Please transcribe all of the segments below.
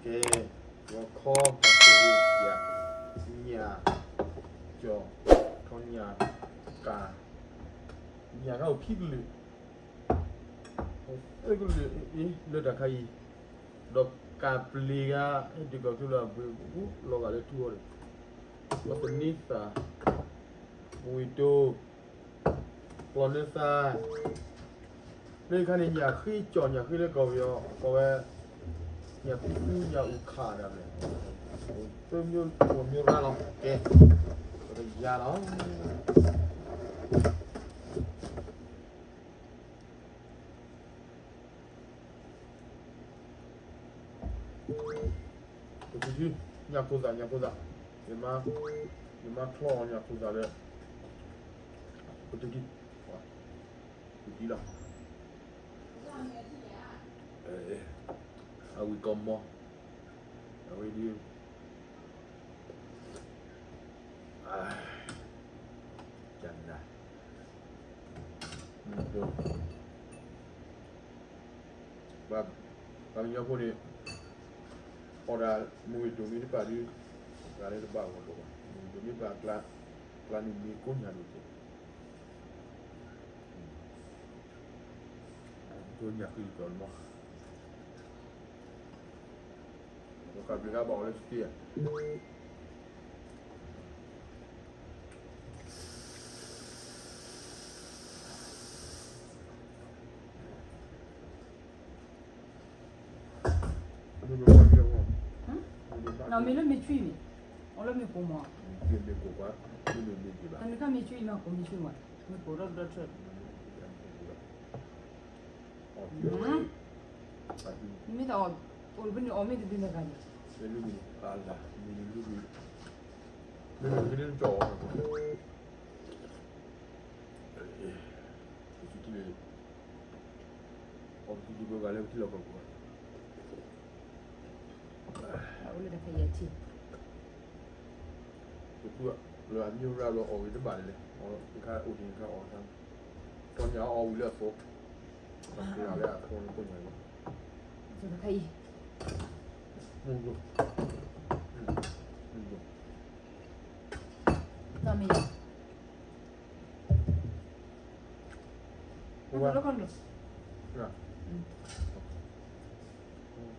ကဲ, ဂီၤခီ တၢ်ဆိၣ်ဂ့ၤယၤ, ညၣ်, ကၠီၣ်, ထီၣ်ညၣ်, ကၣ်, ညၣ်ခါအိၣ်ခံကလုာ်, သၢကလုာ်အံၤ လၢတၢ်ခါအံၤ, ဒီးကၣ်ပျ့ၤဂၤ ဟဲဒုးကီၢ်ချၢလၢအဘှံး လီၤဂာ်လၢထူအီၤဒီး, ကီၢ်သန့သၣ်, ဝ့ၢ်တိၤ, ကျီၢ်နၢသါ, လၢခါန့ၣ် ညၣ်ဃ့ကၠီၣ် ညၣ်ဃ့လၢကီၢ်ပယီၤ ကိးဝဲ ညၣ်ဖံဖု ညၣ်အူခးဒၣ်လဲာ်, သၢမျိုး သၢမျိုးရၣ်လီၤ. ကဲ, ပကယၤလီၤ. ပတဒု, ညၣ်ဖိသၣ် ညၣ်ဖိသၣ်, ယမါ, ယမါချီအီၤညၣ်ဖိသၣ်လၢ ပတဒု, ပတဒုလီၤ. အဝံၣ်ကီၢ်မီၤ, အဝံၣ်ဒု, ကနၤ, ပှၤကညီဖိန့ၣ် အီၣ်ဒၣ်မုၢ်ဝ့ၤဒိၣ်မ့ၢ်တပာ်ဒု, ပှၤလၢတဘၣ်ဂီၢ်ဒိၣ်ဘၣ်, မုၢ်ဝ့ၤဒိၣ်မ့ၢ်ပာ်ကျါ, ကျါန့ၣ်မ့ၢ်ကိးညၣ်ဒိၣ်ကဲ, ကိးညၣ်ဃံကီၢ်မီၤ, ဒီးကဘျံးကဘၣ်အီၤလၢစတ့ဧါ. နီၢ်မ့ၢ်လၢမ့ၢ်ဆွံမ့ၢ်, အီၤလၢမ့ၢ်ကိၢ်မး, တၢ်နုၤခါမ့ၢ်ဆွံမး ကိၢ်မ့ၢ်ဆွံမး, မ့ၢ်ကိၢ်ထီၣ်ဒီးထၢ, မ့ၢ်တၢ်အီၣ်, အိၣ်ဖဲန့ၣ်အီၣ်မ့ၢ်တဒုနဂၤန့ၣ်, မ့ၢ်လုၢ်မ့ၢ်, မ့ၢ်လုၢ်မ့ၢ်, မ့ၢ်လုၢ်မ့ၢ်ကၠီၣ်အီၤ, အီၣ်ပတံၤပဂၤလၢပထံလီၢ်ကီၢ်ပူၤ, အိၣ်လၢတၢ်ခါယဲၢ်ထံ, ပသူလၢအမ့ၢ်ရၣ်လီၤအီၣ်ဂ့ၤတဘၣ်န့ၣ်လဲၣ်, တခါအိၣ်ဒံးတခါအီၣ်တခါ, ထီၣ်ညၣ်အီၣ်ဝံၤလၢအသိး, တၢ်ကျါလၢအသိးန့ၣ်ကိးညၣ်လီၤ, တၢ်ခါအံၤ, မ့ၢ်, တၢ်မ့ၢ်ယၤ ဒိၣ်ကဘျံး,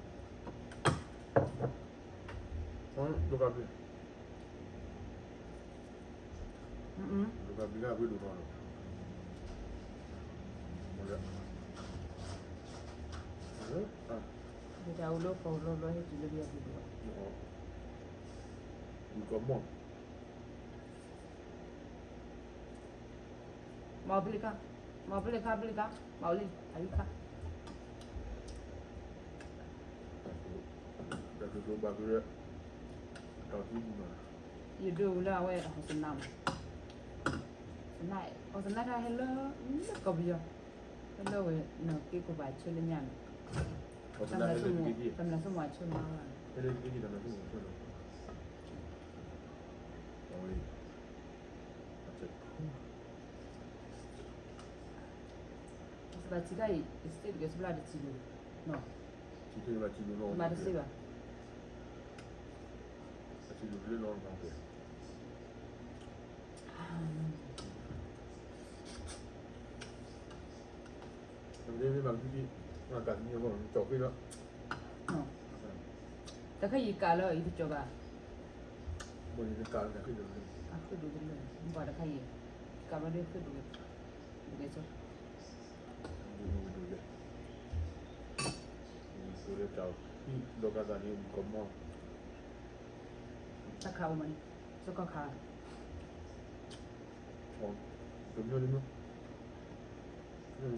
ဒိၣ်ကဘျံးလၢအဘှံးဒိၣ်ထီၣ်လီၤ, တၢ်အိၣ်လၢကီၢ်လီၤလီၤဟဲတုၤလၢပယီၤပူၤလီၤ, ဝံၣ်ကီၢ်မီၢ် မၤပလံၤခါ, မၤပလံၤခါ ပလံၤခါ, မၤပလံၤ အလံၤခါ, တၢ်ကတိၤဘၣ်ကရၢ, တၢ်သံမၤ, ယဒိၣ်ဝဲလၢအဝဲအဟီၣ်စနၢ်မး, စနၢ်, အဟီၣ်စနၢ်တၢ်ဟဲလၢ, လၢကီၢ်ပယီၤ, ဟဲလၢဝဲ နက့ကိၢ်ဘၣ်ဆၢလၢညါန့ၣ်, တၢ်မၤဆိကမိၣ်ဆၢမးလီၤ, စဘၣ်ထံခါအံၤ ယစ့တကဲစဘျါတစံးလိၤ, ဘၣ်တစ့ဘၣ်, မ့ၢ်မၤကသံၣ်, ကသံၣ်, တၢ်ခါအံၤကးလၢအံၤတကီဘၣ်, အဃ့ဒိၣ်တလၢ, ပှၤတခါအံၤ, ကးဘျီဒ်ဃ့ဒိၣ်, ကဲဆိ, ဒ်ဝဲဒိၣ်လဲၣ်, ဒ်ဝဲဒိၣ်လဲၣ်, ဒီးကသံၣ်န့ၣ် ကမီၤ, တၢ်ခးအိၣ်မးန့ၣ်, စကီၢ်ခး တမ့ၢ်တမ့ၢ်,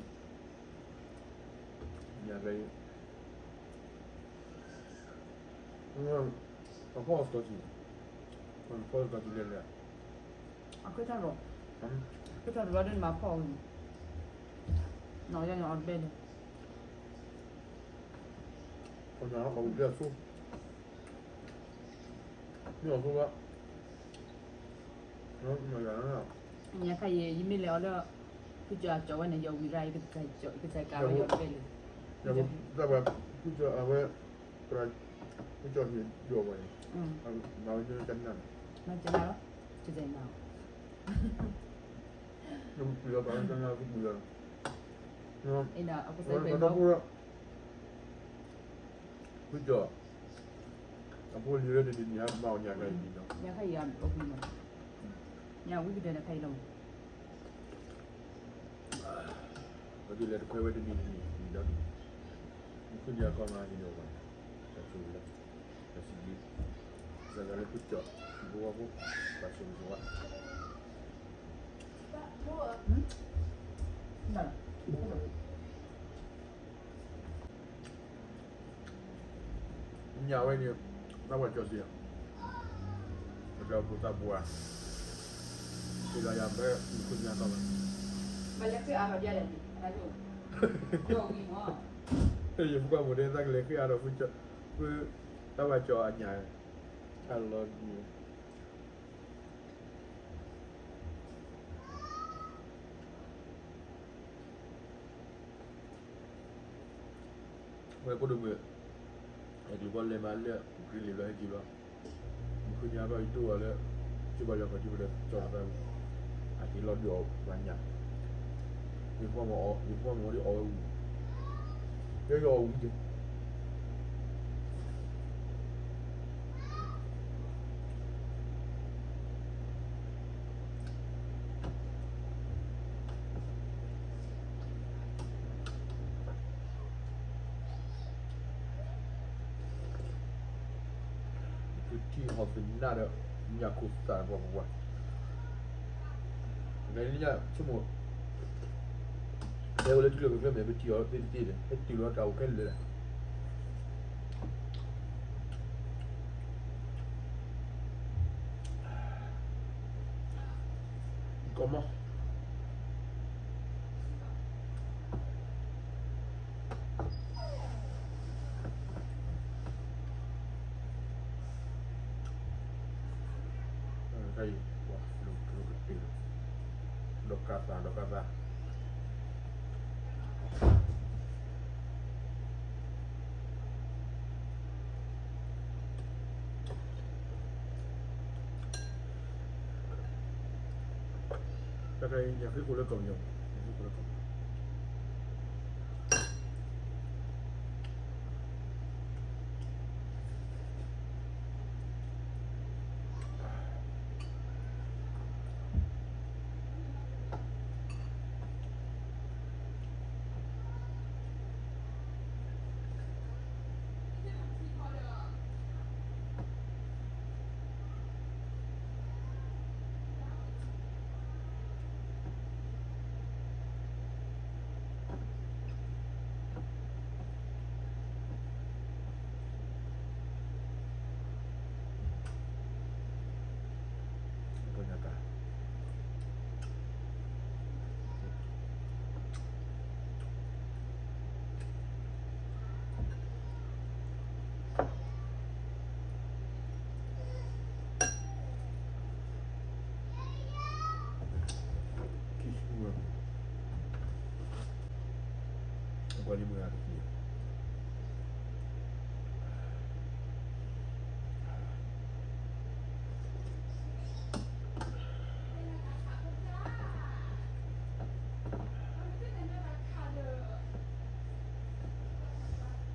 ညါကဲ, အဖီၣ်စကီၤကံ, ဖီၣ်စကီၤကံလဲၤလဲၤ, အခ့ထီၣ်လီၤ, အခ့ထီၣ်တဘျီဒ်န့ၣ်မၤဖီၣ်အီၤန့ၣ်, နီၢ်ယါညီအီၤတဘဲန့ၣ်, အီၤတဘဲအဆိ မ့ၢ်အီၤဖိဘၣ်, မ့ၢ်ယၤ, ညါခါအံၤ ယမ့ၢ်လဲၤအီၤလၢ ဖုကၠီအကၠီဝဲန့ၣ် ယီၤဝံၤရၣ် ယကစၢ်ကၠီဝဲယီၤတဘဲလံ, တၢ်ဝဲ ဖုကၠီအဝဲ, ပှၤ ကၠီၣ်ဟံၣ်ဒိၣ်ဝဲန့ၣ်, မၤဝဲကနၣ်, မၤကနၣ်လီၤ, ကနၣ်, ပှၤကနၣ်ကပူၤလီၤ, အဒီပုၢ်, ဃုကၠီၣ်, အဖိလံၤလၢတနံၤနံၤဟဲမၤအီၣ်ညၣ်ခဲအံၤလီၤ, ညၣ်ခဲအံၤ, ညၣ်ဝံကတၢၢ်န့ၣ်ခဲအံၤလီၤ, ပကလဲၤတခွဲဝဲတနံၤတနံၤနံၤဒီး, မုၢ်ခုၣ်ညါကီၢ်မးဟံးန့ၢ်ဝဲ, တၢ်ဆိၣ်ဂ့ၤလၢ, တၢ်စံးဘျုး, စၢ်ဂၤလၢဃုကၠီၣ်, ဘိဝဲဖိ, တၢ်ဆိၣ်ဂ့ၤဆိၣ်ဝါ ညၣ်ဝဲန့ၣ်, သးဝဲကၠီၣ်စ့ၢ်, ပကပူၤသးပူၤဧါ, ဟ့ၣ်လီၤယၤဖဲမုၢ်ခုၣ်ညါကီၢ်မး, ယဖိခွါမိၢ်ဒဲသးကလဲၤဃ့အါထီၣ်, သးဝဲကၠီၣ်အညၣ်, အလီၤဒ် ဝဲဖိဒိၣ်မုၣ်, ဟဲက့ၤဘီလဲၤမးလၢ ဂ့ၤလံဘျီဟဲက့ၤဘျီ, မုၢ်ခုၣ်ညါဘၣ်ယဒိၣ်အီၤလၢ, ကၠိဘၣ်ယွၤခီၣ်ကၠိပဒီးကၠီၣ်တသးဝံၤ, အက့ၤလီၤဒုးအီၣ်ပှၤညၣ်, ယဖိမ့ၢ်အီၣ်ဝဲဝံၤ, ကဲယအီၣ်ဝံၤက့ၤ ပထံၣ်ဟီၣ်သနၢ်ဒီး ညၣ်ခိၣ်သၣ်ပှၤပှၤ, နညါဆိကမိၣ်, ဟဲအိၣ်လၢထံလီၢ်ကီၢ်ချၢမဲာ် ပထံၣ်အီၤသ့တသ့ဒီး ဟဲတုၤလီၤတၢ်အိၣ်ခဲလၢာ်လၢ ကီၢ်မီ တၢ်အံၤ ပှၤလူၤကတ့ၢ်လီၤ, ဒီးကသး ဒီးကသး တၢ်အံၤ ယဃ့ခိၣ်လ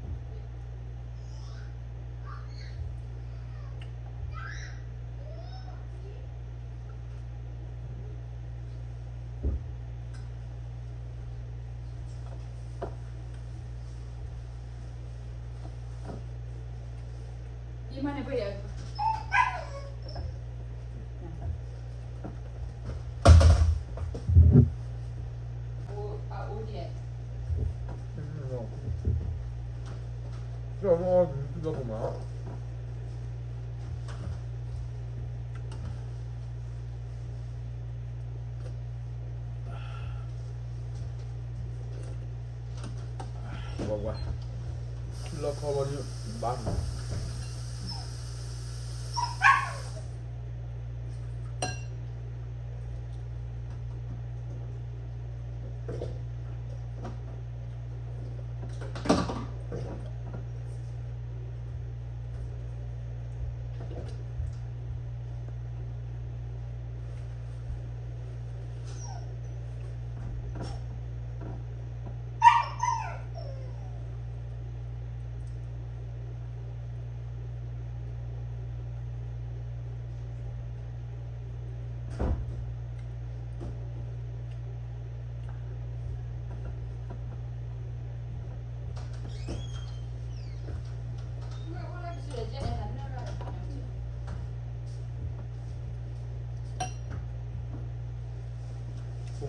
ၢကီၢ်ပယီၤ, ယဃ့ခိၣ်လၢကီၢ်ပယီၤ ဝါဝါ, လီခီဘီဒုး ဘၣ်မး ဝါဝါ,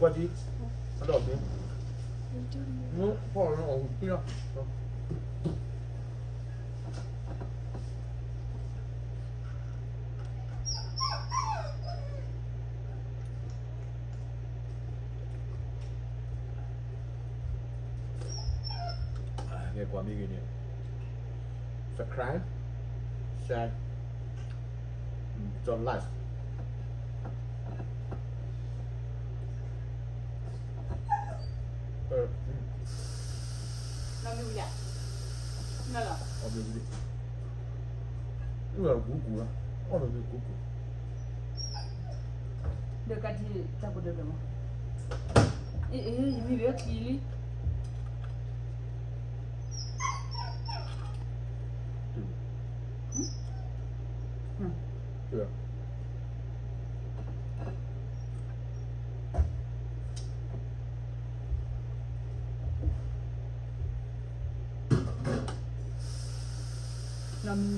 ကွၢ်ထံ, အဒီၣ်မ့ၢ်, မ့ၢ်ဖီၣ်လီၤအီၣ်ဝံၤတ့လီၤ. ကဲကွၢ်မ့ၢ်ဂ့ၤန့ၣ် subscribe, share, ဒီး like. ဒီးကထံၣ်တၢ်ကဒၢးဒၢးမး, အ့ အ့ ယမံဝဲချံလံ. နီၢ်မံ